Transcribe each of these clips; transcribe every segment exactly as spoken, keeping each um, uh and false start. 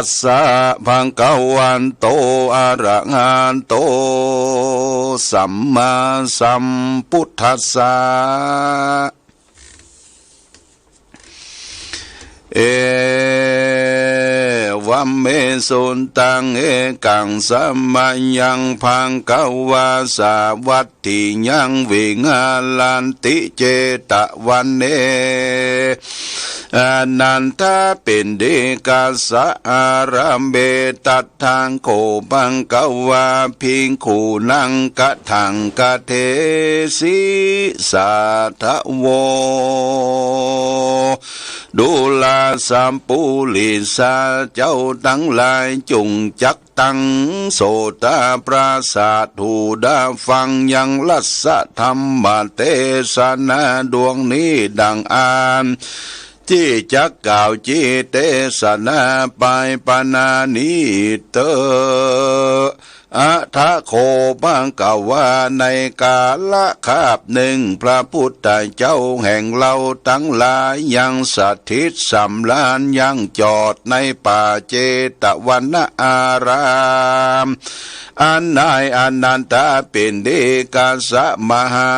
สสะ ภะคะวะโต อะระหะโต สัมมาสัมพุทธัสสะ เอวะเม สุตัง เอกัง สะมะยัง ภะคะวา สาวัต ถิยัง วิหารันติ เจตะวะเน อะนันทะปิณฑิกะสะ อารามเม ตัตถัง โข ภะคะวา ภิกขุนัง กะถัง กะเทสิ สาธะโว ดูราสะปุริสะ เจ้าตังหลายจุ่งจัก ตัง โสตะ ประสาท หูได้ฟังยัง รัสสะ ธรรมเตสนา ดวงนี้ดั่งอั้น ตี้จักกล่าวจีเตสนาไป ปะนานี้เต๊อะ อะถะโข ภะคะวา ในกาละคาบนึ่ง พระพุทธเจ้าแห่งเฮาตังหลายยังสถิตสำราญยังจอดในป่าเจตวนะอาราม อันนายอนันทะปิณฑิกะสะมหา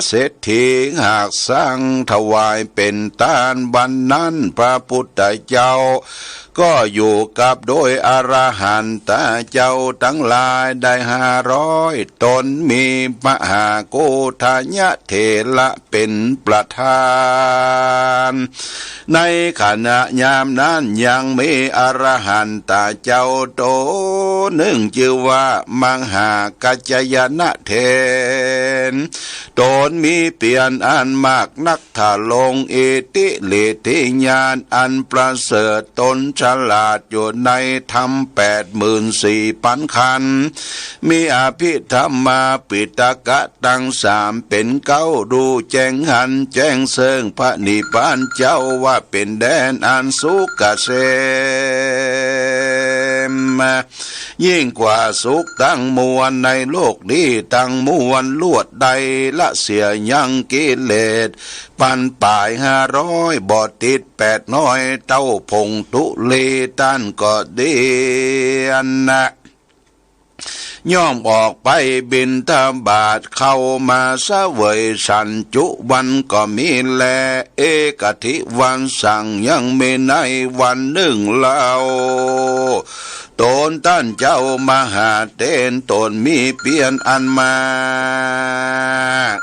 เศรษฐีหากสังถวายเป๋นตาน วันนั้นพระพุทธเจ้า ก็อยู่กับโดยอรหันตะเจ้าตังหลายได้ห้าร้อยต๋น มีมหาโกฏยะเถระเป๋นประธาน ในขณะยามนั้นยังมีอรหันตะเจ้าโตนึ่งจื้อว่ามหากัจจยนะเถระ ต๋นมีเปียรอันมากนัก ทะลงอิทธิฤทธิญาณอันประเสริฐ ต๋นฉลาดอยู่ในธรรมแปดหมื่นสี่ปันขันธ์ มีอภิธรรมาปิฎกะตังสามเป๋นเก๊า ฮู้แจ้งหันแจ้งเซิ่งพระนิพพานเจ้าว่าเป๋นแดนอันสุขเกษม ยิ่งกว่าสุขตังมวลในโลกนี้ตังมวล ลวดได้ละเสียยังกิเลส ปันป๋ายห้าร้อย บ่ติดแปดน้อย เต้าผงธุลี ต้านก็ดีอันนะ ย่อมออกไปบิณฑบาต เข้ามาเสวยฉันจุวันก็มีแล เอกัตถิวัสสัง ยังมีในวันนึ่งเล่า ต๋นต้านเจ้ามหาเถระ ต๋นมีเปียรอันมาก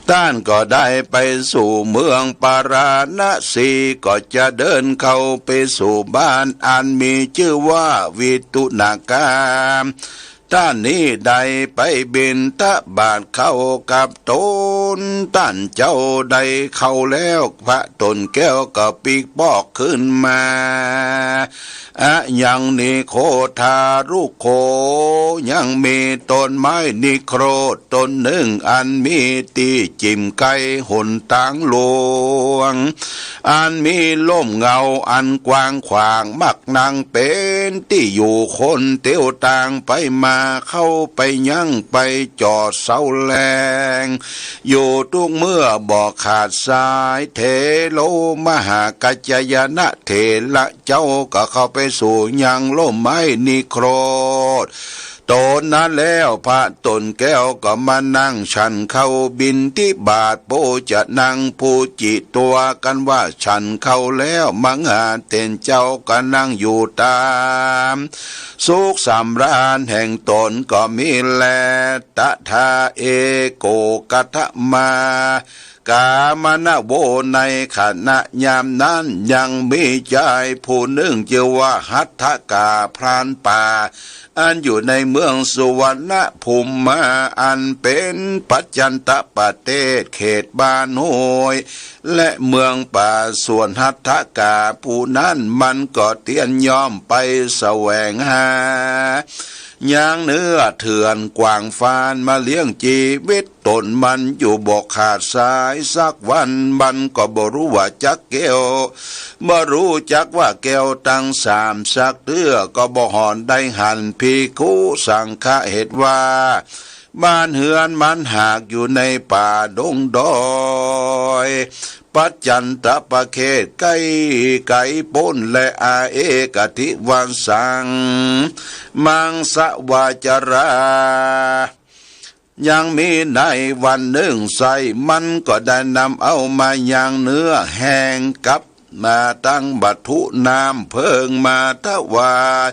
ต้านก็ได้ไปสู่เมืองปาราณสี ก็จะเดินเข้าไปสู่บ้านอันมีจื้อว่าวิตุณากาม ต้านนี้ได้ไปบิณฑบาตเข้ากับต๋น ต้านเจ้าได้เข้าแล้ว พระต๋นแก้วก็ปิ๊กปอกขึ้นมา อะยังนิโครธารุโข ยังมีต้นไม้นิโครธต้นนึ่ง อันมีตี้จิ่มใก้หนตางหลวง อันมีฮ่มเงาอันกว้างขวาง มักนั่งเป๋นตี้อยู่คนเตียวตางไปมา เข้าไปยังไปจอดเซาแลง อยู่กู้เมื่อบ่ขาดสาย เถโรมหากัจจายนะเถระเจ้าก็เข้าไปสู่ยังฮ่มไม้นิโครธต๋นนั้นแล้ว พระต๋นแก้วก็มานั่งฉันข้าวบิณฑบาต โภจนัง ภูจิตัวกันว่าฉันข้าวแล้ว มหาเถระเจ้าก็นั่งอยู่ต๋ามสุขสำราญแห่งต๋นก็มีแล ตถาเอโกกัตถมา กามนโว ในขณะยามนั้นยังมีจายผู้นึ่งจื้อว่าหัตถกาพรานป่า อันอยู่ในเมืองสุวรรณภูมิมา อันเป๋นปัจจันตประเทศเขตบ้านห้วย และเมืองป่า ส่วนหัตถกาผู้นั้นมันก็เตียนย่อมไปแสวงหายังเนื้อเถื่อนกว้างฟานมาเลี้ยงจีวิต ต๋นมันอยู่บ่ขาดสาย สักวันมันก็บ่ฮู้ว่าจักแก้ว บ่ฮู้จักว่าแก้วตังสาม สักเตื้อก็บ่หอนได้หันภิกขุสังฆะ เหตุว่า บ้านเฮือนมันหากอยู่ในป่าดงดอย ปัจจันตประเขตใก้ไก๋ป๊น และอเอกทิวาสัง มังสวาจารา ยังมีในวันนึ่ง ใส่มันก็ได้นำเอามายังเนื้อแห้งกับมาตั้งวัตถุน้ำเพิงมาถวาย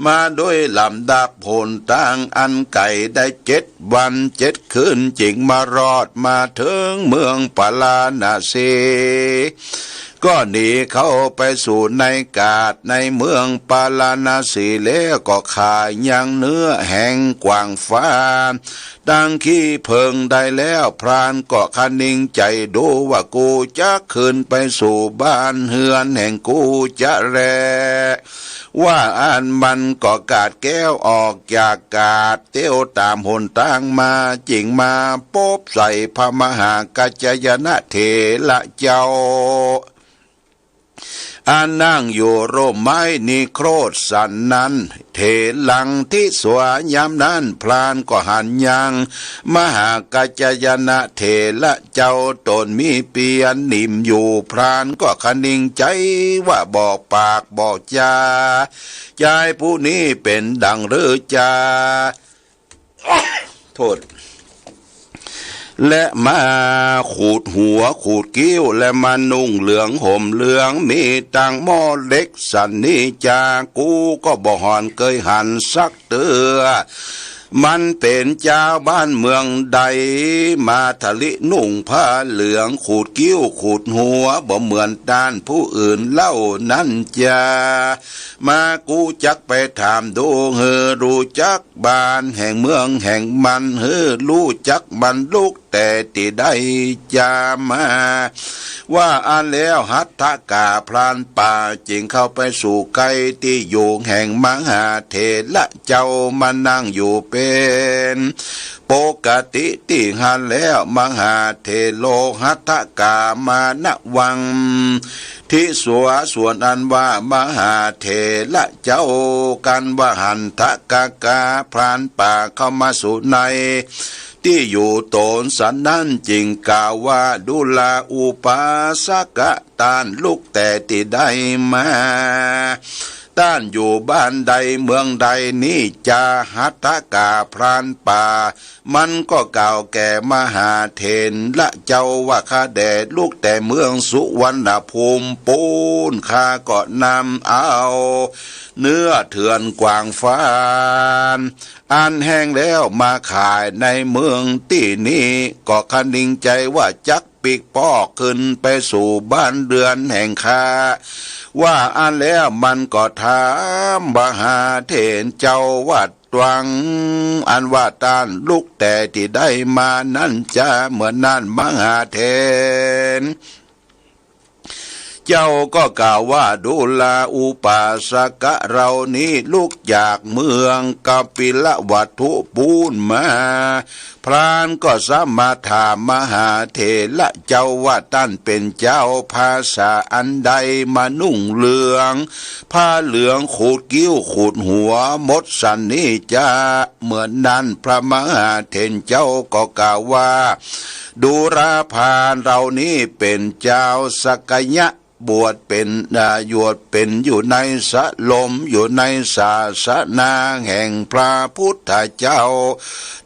มาโดยลำดับหนตางอันไก๋ได้เจ็ดวันเจ็ดคืน จึงมารอดมาเถิงเมืองปาราณสี ก็หนีเข้าไปสู่ในกาดในเมืองปาราณสีแล้ว ก็ขายยังเนื้อแห้งกว้างฟ้า ตั้งขี้เพิงได้แล้ว พรานก็คะนิงใจ๋ดูว่า กูจักคืนไปสู่บ้านเฮือนแห่งกูจาแล ว่าอั้นมันก็กาดแก้วออกจากกาด เตียวต๋ามหนตางมา จึงมาปบใส่พระมหากัจจายนะเถระเจ้า อันนั่งอยู่ร่มไม้นิโครธสันนั้น เถรังทิสวา ยามนั้นพรานก็หันยังมหากัจจายนะเถระเจ้า ต๋นมีเปียรนิ่มอยู่ พรานก็คะนิงใจ๋ว่า บอกปากบอกจา จายผู้นี้เป๋นดังหรือจา โทษ และมาขูดหัวขูดคิ้ว และมานุ่งเหลืองห่มเหลือง มีตังหม้อเหล็กสันนิจา กูก็บ่ห่อนเกยหันสักเตื้อ มันเป๋นจาวบ้านเมืองใด มาทะลินุ่งผ้าเหลือง ขูดคิ้วขูดหัว บ่เหมือนต้านผู้อื่นเล่านั้นจา มากูจักไปถามดู หื้อฮู้จักบ้านแห่งเมืองแห่งมัน หื้อฮู้จักมันลุกแต่ตี้ใดจามา ว่าอั้นแล้วหัตถกาพรานป่า จึงเข้าไปสู่ใก้ตี้อยู่แห่งมหาเถระเจ้า มานั่งอยู่เป๋น ปกติตี้หั้นแล้ว มหาเถโรหัตถกามานะวัง ทิสวา ส่วนอันว่ามหาเถระเจ้า กันว่าหัตถกา พรานป่าเข้ามาสู่ในตี้อยู่ต๋นสันนั้น จึงกล่าวว่า ดูราอุปาสกะ ต้านลุกแต่ตี้ใดมา ต้านอยู่บ้านใดเมืองใดนี้จา หัตถกาพรานป่า มันก็กล่าวแก่มหาเถระเจ้าว่า ข้าแด่ลุกแต่เมืองสุวรรณภูมิปู๊น ข้าก็นำเอาเนื้อเถื่อนกว้างฟ้า อันแห้งแล้วมาขายในเมืองตี้นี้ ก็คะนิงใจ๋ว่าจักปิ๊กปอกขึ้นไปสู่บ้านเฮือนแห่งข้า ว่าอั้นแล้วมันก็ถามมหาเถรเจ้าว่า ตวงอันว่าต้านลุกแต่ตี้ใดมานั้นจา เมื่อนั้นมหาเถรเจ้าก็กล่าวว่า ดูราอุปาสกะ เฮานี้ลุกจากเมืองกปิลวัตถุปู๊นมา พรานก็สามารถถามมหาเถระเจ้าว่า ต้านเป๋นจาวภาษาอันใด มานุ่งเหลือง ผ้าเหลืองขูดคิ้วขูดหัวหมดสันนี้จา เมื่อนั้นพระมหาเถรเจ้าก็กล่าวว่า ดูราพราน เฮานี้เป๋นจาวสักยะ บวชเป๋น อ่า บวชเป๋นอยู่ในสะลม อยู่ในศาสนาแห่งพระพุทธเจ้า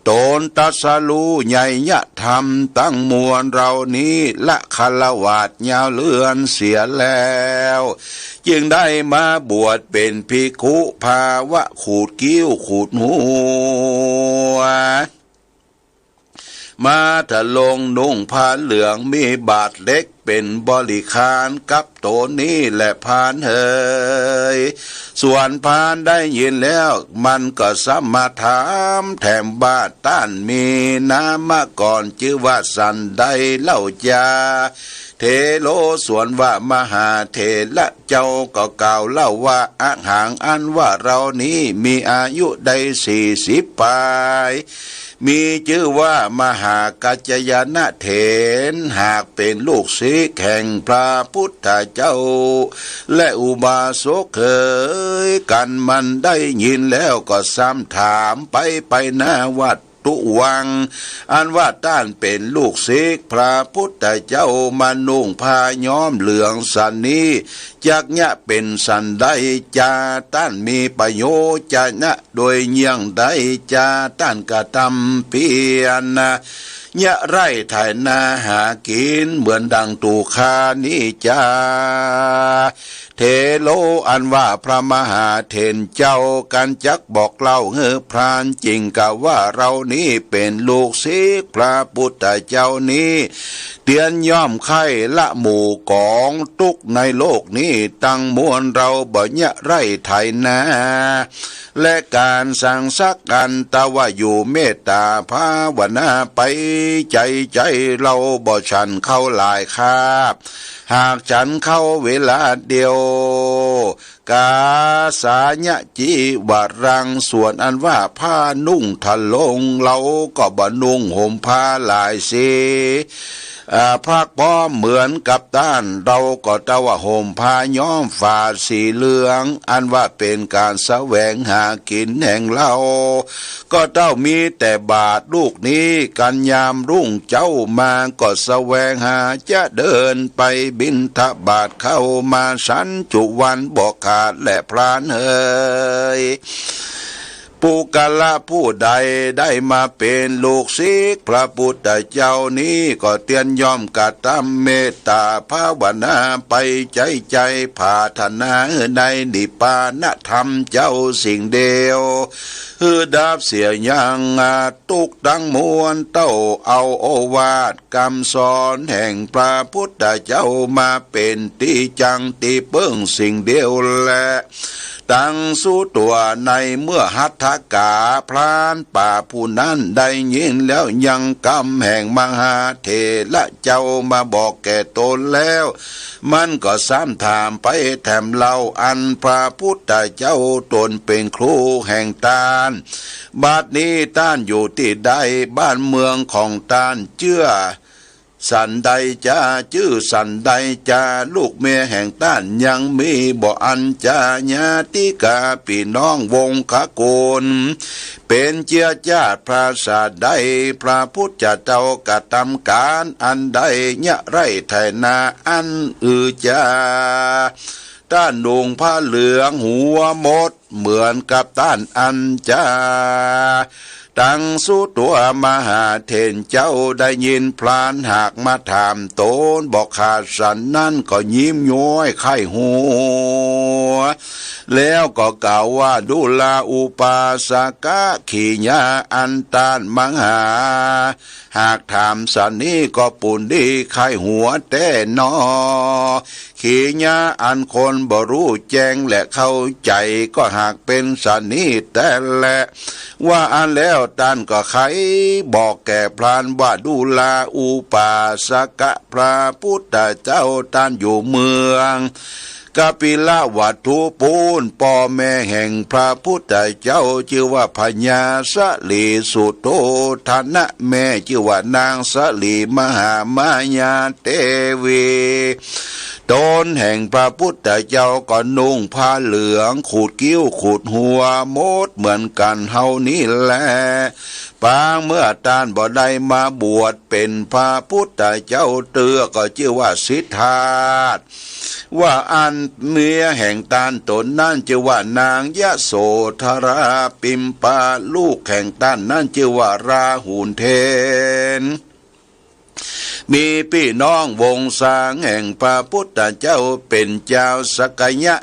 ต๋นตรัสฮู้ไยยธรรมตังมวล เฮานี้ละฆราวาสยาวเรือนเสียแล้ว จึงได้มาบวชเป๋นภิกขุ ภาวะขูดคิ้วขูดหัว มาทะลงนุ่งผ้าเหลือง มีบาตรเหล็กเป๋นบริขารกับต๋นนี้แหละพรานเหย ส่วนพรานได้ยินแล้ว มันก็สามารถถามแถมว่า ต้านมีนามก่อนจื้อว่าสันใดเล่าจา เถโร ส่วนว่ามหาเถระเจ้าก็กล่าวเล่าว่า อะหัง อันว่าเฮานี้มีอายุได้สี่สิบปาย มีจื้อว่ามหากัจจายนะเถร หากเป๋นลูกศิษย์แห่งพระพุทธเจ้า และอุบาสกเหยกั๋น มันได้ยินแล้วก็สามถามไปไปหน้าว่า ตุวัง อันว่าต้านเป๋นลูกศิษย์พระพุทธเจ้า มานุ่งผ้าย้อมเหลืองสันนี้ จักเยียะเป๋นสันใดจา ต้านมีประโยชน์จะนะโดยเยี่ยงใดจา ต้านกระทำเปียรนะ เยียะไร่ไถนาหากิ๋นเหมือนดังตั๋วข้านี้จา เถโร อันว่าพระมหาเถรเจ้า กันจักบอกเล่าหื้อพราน จึงกล่าวว่าเฮานี้เป๋นลูกศิษย์พระพุทธเจ้านี้ เตียนย่อมใค่ละหมู่ก๋องตุ๊กข์ในโลกนี้ตังมวล เฮาบ่เยียะไร่ไถนา และก๋านสังสรรค์กั๋น แต่ว่าอยู่เมตต๋าภาวนาไป ใจ๋ใจ๋เฮาบ่ฉันข้าวหลายคาบ หากฉันข้าวเวลาเดียว กาสายะจีวรัง ส่วนอันว่าผ้านุ่งทะลง เฮาก็บ่นุ่งห่มผ้าหลายสี อ่า พรักพร้อมเหมือนกับต้าน เฮาก็แต่ว่าห่มผ้าย้อมฝาดสีเหลือง อันว่าเป๋นก๋านแสวงหากิ๋นแห่งเฮา ก็เต้ามีแต่บาตรลูกนี้ กั๋นยามรุ่งเจ๊ามาก็แสวงหาจะเดินไปบิณฑบาตเข้ามาฉันจุวันบ่ขาดแลพรานเอ๋ย ปุคคละผู้ใดได้มาเป๋นลูกศิษย์พระพุทธเจ้านี้ ก็เตียนย่อมกระทำเมตต๋าภาวนาไป ใจ๋ใจ๋ผาถนาในนิพพานธรรมเจ้าสิ่งเดียว หื้อดับเสียยังตุ๊กข์ตังมวล เต้าเอาโอวาทกำสอนแห่งพระพุทธเจ้ามาเป๋นตี้จั้งตี้เปิ้งสิ่งเดียวแล ตังสุตั๋วในเมื่อหัตถกาพรานป่าผู้นั้นได้ยินแล้วยังกำแห่งมหาเถระเจ้ามาบอกแก่ตนแล้ว มันก็ซ้ำถามไปแถมเล่า อันพระพุทธเจ้าตนเป๋นครูแห่งต้าน บัดนี้ต้านอยู่ตี้ใด บ้านเมืองของต้านจื้อสันใดจา จื้อสันใดจา ลูกเมียแห่งต้านยังมีบ่อันจา ญาติกาปี้น้องวงศ์คกุล เป๋นเจื้อจาติพระสาใด พระพุทธเจ้ากระทำก๋านอันใด เยียะไร่ไถนาอันอือจา ต้านนุ่งผ้าเหลืองหัวมดเหมือนกับต้านอันจา ตังสุตั๋วมหาเถรเจ้าได้ยินพรานหากมาถามตนบอกขาดสันนั้นก็ยิ้มย้อยใค่หัว แล้วก็กล่าวว่า ดูราอุปาสกะ ขีญาอันต้านมหา หากถามสันนี้ก็ปูนดีใค่หัวแต๊หนอ ขีญาอันคนบ่ฮู้แจ้งและเข้าใจ๋ ก็หากเป๋นสันนี้แต๊แล ว่าอั้นแล้วต้านก็ใค่บอกแก่พรานว่า ดูราอุปาสกะ พระพุทธเจ้าต้านอยู่เมือง กปิลวัตถุปูน ป้อแม่แห่งพระพุทธเจ้าจื้อว่าพญาสลีสุโธทนะ แม่จื้อว่านางสลีมหามายาเตวี ตนแห่งพระพุทธเจ้าก็นุ่งผ้าเหลือง ขูดคิ้วขูดหัวมดเหมือนกั๋นเฮานี้แล ปางเมื่อต้านบ่ได้มาบวชเป๋นพระพุทธเจ้าเตื้อก็จื้อว่าสิทธาต ว่าอั้น เมียแห่งต้านต๋นนั้นจื้อว่านางยโสธรา ปิมปา ลูกแห่งต้านนั้นจื้อว่าราหุลเถร มีปี้น้องวงศาแห่งพระพุทธเจ้าเป๋นจาวสักยะ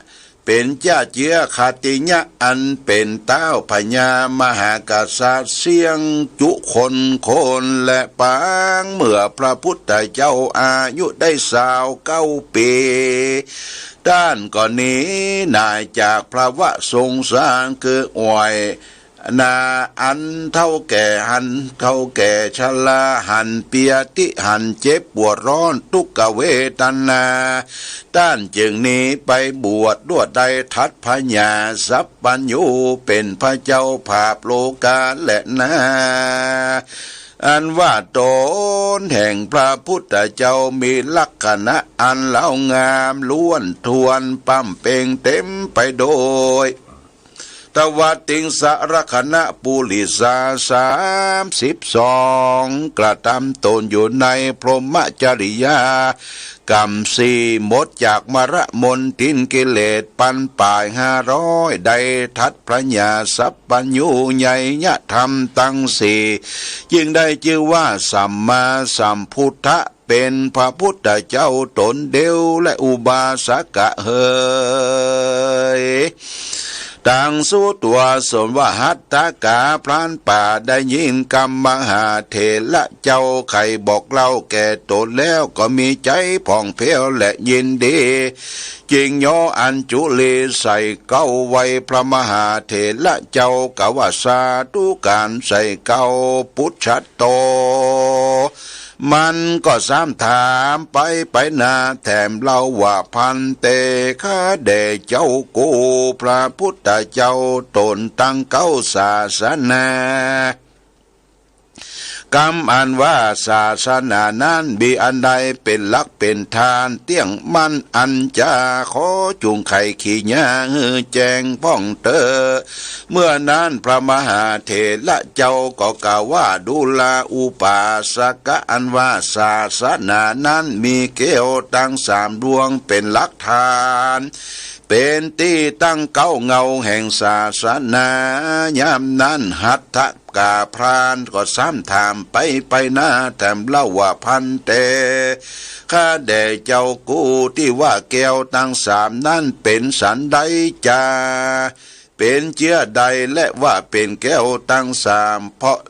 เป๋นเจ้าเจื้อขัตติยะ อันเป๋นเต้าพญามหากษัตริย์เสี้ยงจุคนคน และปางเมื่อพระพุทธเจ้าอายุได้ซาวเก้าปี๋ ต้านก็หนีหน่ายจากพระวสงสาร คืออ่อยนาอันเฒ่าแก่ หันเฒ่าแก่ชรา หันเปียติ หันเจ็บปวดร้อนทุกขเวทนา ต้านจึงหนีไปบวช ลวดได้ทัดพญาสัพพัญญูเป๋นพระเจ้าผาบโลกาแลนา อันว่าต๋นแห่งพระพุทธเจ้ามีลักษณะอันเลาะงามล้วนถ้วน ป้ำเป๋งเต๋มไปโดย ทวัตติงสรคณะปุริสาสามสิบสอง กระตำตนอยู่ในพรหมจริยา กรรมสี่ หมดจากมลมลทินกิเลสปันป่ายห้าร้อย ได้ทัดพระญาสัพพัญญูไยยธรรมตังสี่ จึงได้จื้อว่าสัมมาสัมพุทธะ เป๋นพระพุทธเจ้าต๋นเดียว และอุบาสกะเหย ตังสุตัวสนว่าหัตถกาพรานป่าได้ยินกำมหาเถระเจ้าไขบอกเล่าแก่ต๋นแล้วก็มีใจ๋ผ่องแผ้วและยินดี จึงย่ออัญจุลีใส่เกล้าไหว้พระมหาเถระเจ้า กล่าวว่าสาธุการใส่เกล้า ปุจฉัต โต มันก็ซ้ำถามไปไปหน้าแถมเล่าว่า ภันเต ข้าแด่เจ้ากู้ พระพุทธเจ้าต๋นตั้งเกล้าศาสนา กำอันว่าศาสนานั้นมีอันใดเป๋นหลักเป๋นฐานเตี้ยงมั่นอันจะ ขอจุ่งไขขีญาหื้อแจ้งพ่องเต๊อะ เมื่อนั้นพระมหาเถระเจ้าก็กล่าวว่า ดูราอุปาสกะ อันว่าศาสนานั้นมีแก้วตังสามดวงเป๋นหลักฐาน เป๋นตี้ตั้งเก๊าเงาแห่งศาสนา ยามนั้นหัตถกาพรานก็ซ้ำถามไปไปหน้าแถมเล่าว่า ภันเต ข้าแด่เจ้ากู้ ตี้ว่าแก้วตังสามนั้นเป๋นสันใดจา เป๋นเจื้อใด และว่าเป๋นแก้วตังสาม เพราะ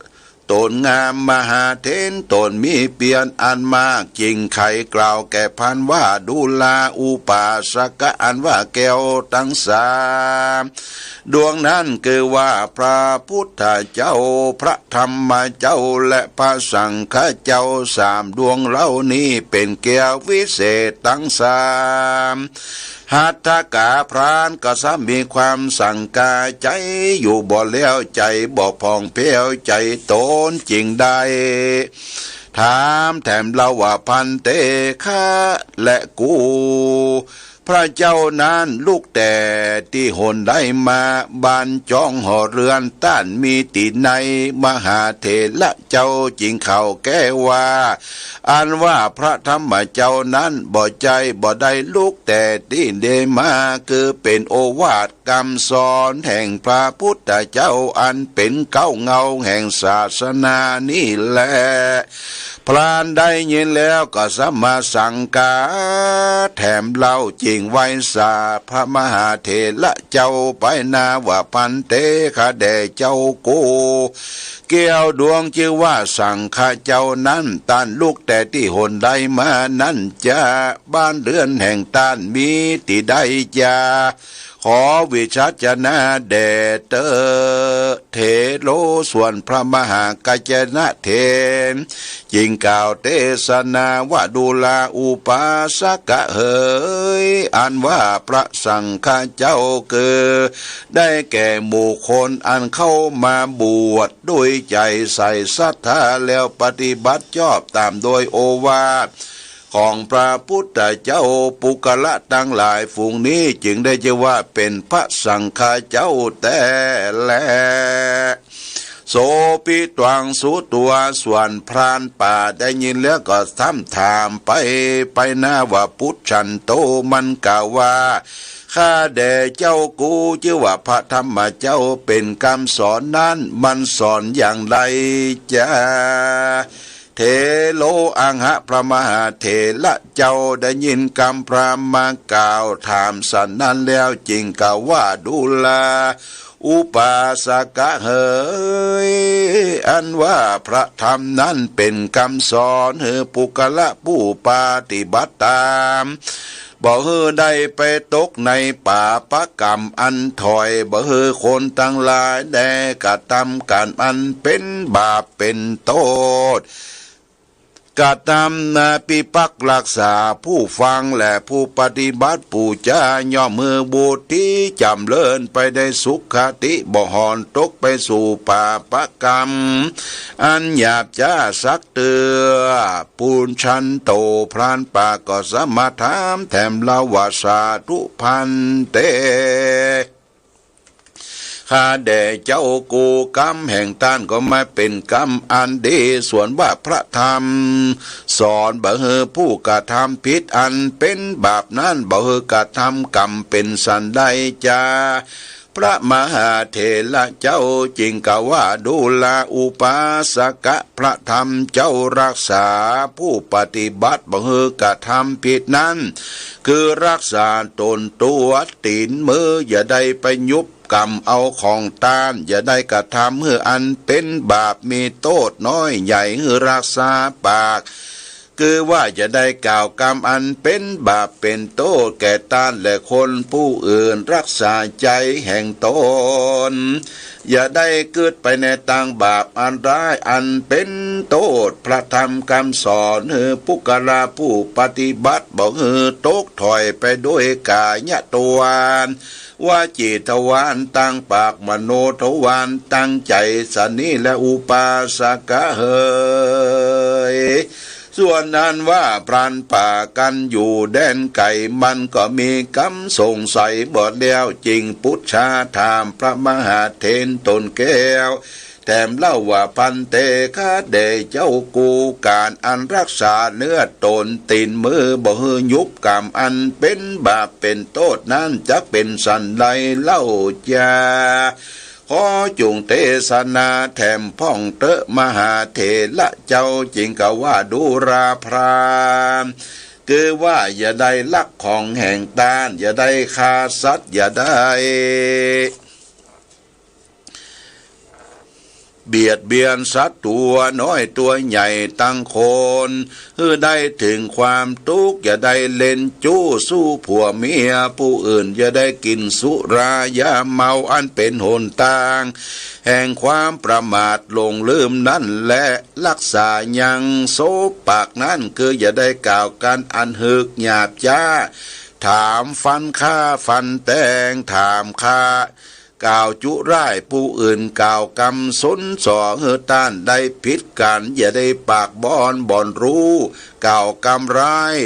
ต๋นงาม มหาเถรต๋นมีเปียรอันมาก จึ่งไขกล่าวแก่พรานว่า ดูราอุปาสกะ อันว่าแก้วตังสามดวงนั้นคือว่าพระพุทธเจ้า พระธรรมเจ้า และพระสังฆเจ้าสามดวงเหล่านี้เป๋นแก้ววิเศษตังสาม หัตถกาพรานก็ซ้ำมีความสังกาใจ๋อยู่บ่แล้ว ใจ๋บ่ผ่องแผ้วใจ๋ต๋น จึงได้ถามแถมเล่าว่า ภันเต ข้าและกู้ พระเจ้านั้นลุกแต่ตี้หนใดมา บ้านจ้องหอเฮือนต้านมีตี้ไหน มหาเถระเจ้าจึงเข้าแก้ว่า อันว่าพระธรรมเจ้านั้นบ่ใจ้บ่ได้ลุกแต่ตี้เดมา คือเป๋นโอวาทกำสอนแห่งพระพุทธเจ้า อันเป๋นเก๊าเงาแห่งศาสนานี้แล พรานได้ยินแล้วก็ซ้ำมาสังกาแถมเล่า จึงไหว้สาพระมหาเถระเจ้าไปหน้าว่า ภันเต ข้าแด่เจ้ากู้ แก้วดวงจื้อว่าสังฆเจ้านั้น ต้านลุกแต่ตี้หนใดมานั้นจา บ้านเฮือนแห่งต้านมีตี้ใดจา ขอวิสัชนาแด่เต๊อะ เถโร ส่วนพระมหากัจจยนะเถรจึงกล่าวเตสนาว่า ดูราอุปาสกะเหย อันว่าพระสังฆเจ้าคือ ได้แก่บุคคลอันเข้ามาบวชด้วยใจ๋ใส่ศรัทธา แล้วปฏิบัติชอบต๋ามโดยโอวาท ของพระพุทธเจ้า ปุคคละตังหลายฝูงนี้จึงได้จื้อว่าเป๋นพระสังฆเจ้าแต๊แล โสปิตวังสุตัว ส่วนพรานป่าได้ยินแล้วก็ซ้ำถามไปไปหน้าว่า ปุจฉันโต มันกล่าวว่า ข้าแด่เจ้ากู้ จื้อว่าพระธรรมเจ้าเป๋นกำสอนนั้น มันสอนอย่างใดจา เถโร อังหะ พระมหาเถระเจ้าได้ยินกำพราหมณ์มากล่าวถามสันนั้นแล้ว จึงกล่าวว่า ดูราอุปาสกะเหย อันว่าพระธรรมนั้นเป๋นกำสอนหื้อปุคคละผู้ปฏิบัติต๋าม บ่หื้อได้ไปตกในปาปกรรมอันถอย บ่หื้อคนตังหลายได้กระตำก๋านอันเป๋นบาปเป๋นโต้ษ กระตำนาปิภักษ์รักษาผู้ฟังและผู้ปฏิบัติปู๋จา ย่อมหื้อบุตรตี้จ๋ำเริญไปในสุคติ บ่หอนตกไปสู่ปาปกรรมอันหยาบจ๊าสักเตื้อ ปุจฉันโต พรานป่าก็ซ้ำมาถามแถมเล่าว่า สาธุภันเต ข้าแด่เจ้า กูกรรมแห่งต้านก็มาเป๋นกรรมอันดี ส่วนว่าพระธรรมสอนบ่หื้อผู้กระทำผิดอันเป๋นบาปนั้น บ่หื้อกระทำกรรมเป๋นสันใดจา พระมหาเถระเจ้าจึงกล่าวว่า ดูราอุปาสกะ พระธรรมเจ้ารักษาผู้ปฏิบัติบ่หื้อกระทำผิดนั้น คือรักษาต๋นตั๋วตี๋นมือ อย่าได้ไปยุบ กำเอาของต้าน อย่าได้กระทำหื้ออันเป๋นบาปมีโต้ษน้อยใหญ่ หื้อรักษาปาก คือว่าอย่าได้กล่าวกำอันเป๋นบาปเป๋นโต้ษแก่ต้านและคนผู้อื่น รักษาใจ๋แห่งต๋น อย่าได้กึ๊ดไปในตางบาปอันร้าย อันเป๋นโต้ษ พระธรรมกำสอนหื้อปุคคละผู้ปฏิบัติบ่หื้อตกถอยไปด้วยก๋ายะทวาร วจีทวาร ตางปาก มโนทวาร ตางใจ๋สันนี้แล อุปาสกะเหย ส่วนอันว่าพรานป่ากั๋นอยู่แดนไก๋ มันก็มีกำสงสัยบ่แล้ว จึงปุจฉาถามพระมหาเถรต๋นแก้ว แถมเล่าว่า ภันเต ข้าแด่เจ้า กูก๋านอันรักษาเนื้อต๋นตี๋นมือบ่หื้อยุบกำอันเป๋นบาปเป๋นโต้ษนั้น จักเป๋นสันใดเล่าจา ขอจุ่งเตสนาแถมพ่องเต๊อะ มหาเถระเจ้าจึงกล่าวว่า ดูราพราหมณ์ คือว่าอย่าได้ลักของแห่งต้าน อย่าได้ฆ่าสัตว์ อย่าได้ เบียดเบียนสัตว์ตั๋วน้อยตั๋วใหญ่ตังคน หื้อได้เถิงความตุ๊กข์ อย่าได้เล่นจู๊สู่ผัวเมียผู้อื่น อย่าได้กิ๋นสุรายาเมาอันเป๋นหนตางแห่งความประมาทหลงลืมนั้นแล รักษายังโสปากนั้น คืออย่าได้กล่าวกั๋นอันหืกหยาบจ๊า ถามฟันฆ่าฟันแตง ถามฆ่า กล่าวจุร้ายผู้อื่น กล่าวกำสุนส่อหื้อต้านได้ผิดกั๋น อย่าได้ปากบ่อนบ่อนรู้ กล่าวกำร้าย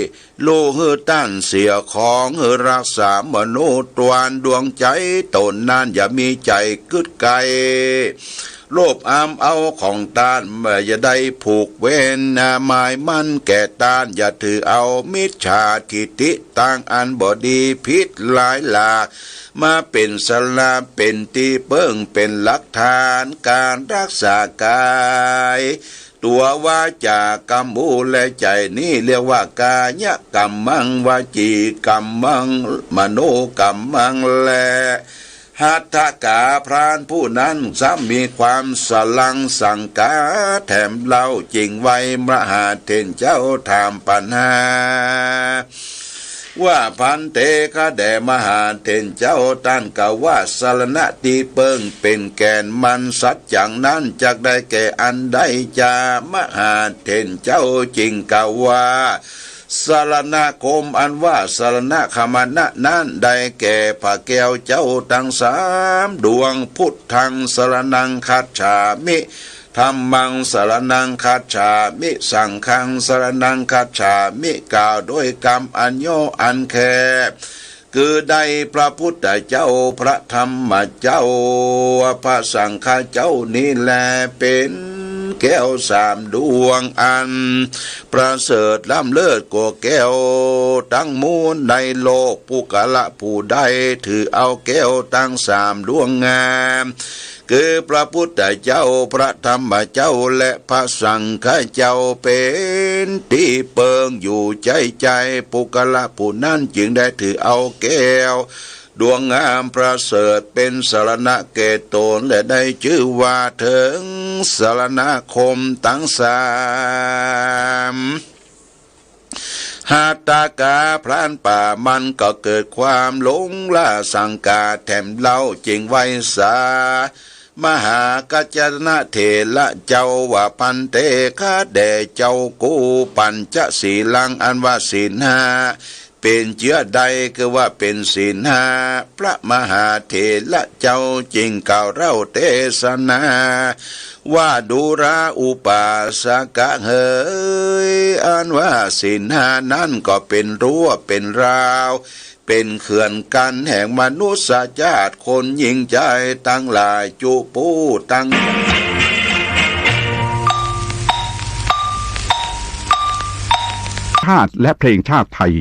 ลู่หื้อต้านเสียของ หื้อรักษามโนทวาร ดวงใจ๋ต๋นนั้นอย่ามีใจ๋กึ๊ดใก้ โลภอำเอาของต้าน อย่าได้ผูกเวรหมายมั่นแก่ต้าน อย่าถือเอามิจฉาทิฏฐิตางอันบ่ดีผิดหลายหลาก มาเป๋นสรณะ เป๋นตี้เปิ้ง เป๋นหลักฐาน ก๋านรักษากาย ตั๋ว วาจากำ หู และใจ๋นี้ เรียกว่ากายกัมมัง วจีกัมมัง มโนกัมมัง และ หัตถกา พรานผู้นั้นซ้ำมีความสลังสังกาแถมเล่า จึงไหว้มหาเถรเจ้าถามปัญหา ว่า ภันเต ข้าแด่มหาเถรเจ้า ต้านกล่าวว่า สรณะตี้เปิ้งเป๋นแก่นมันสัจจังนั้น จักได้แก่อันใดจา มหาเถรเจ้าจึงกล่าวว่า สรณคม อันว่าสรณคมนะนั้น ได้แก่พระแก้วเจ้าตังสามดวง พุทธัง สรณัง คัจฉามิ ธัมมัง สรณัง คัจฉามิ สังฆัง สรณัง คัจฉามิ กล่าวโดยกำอันย่ออันแคบ คือได้พระพุทธเจ้า พระธรรมเจ้า พระสังฆเจ้านี้แล เป๋นแก้วสามดวงอันประเสริฐล้ำเลิศกว่าแก้วตังมวลในโลก ปุคคละผู้ใดถือเอาแก้วตังสามดวงงาม คือพระพุทธเจ้า พระธรรมเจ้า และพระสังฆเจ้า เป๋นตี้เปิ้งอยู่ใจ๋ใจ๋ ปุคคละผู้นั้นจึงได้ถือเอาแก้วดวงงามประเสริฐเป๋นสรณะแก่ต๋น และได้จื้อว่าเถิงสรณคมตังสาม หัตถกา พรานป่ามันก็เกิดความหลงล้าสังกาแถมเล่า จึงไหว้สา มหากัจจนะเถระเจ้าว่า ภันเต ข้าแด่เจ้า กูปัญจศีลัง อันว่าศีลห้า เป๋นเจื้อใด คือว่าเป๋นศีลห้า พระมหาเถระเจ้าจึงกล่าวเล่าเตสนา ว่า ดูราอุปาสกะเหย อันว่าศีลห้านั้นก็เป๋นรั้วเป๋นราว เป๋นเขื่อนกั้นแห่งมนุษยชาติ คนหญิงจายตังหลาย จุปูตัง ชาติและเพลงชาติไทย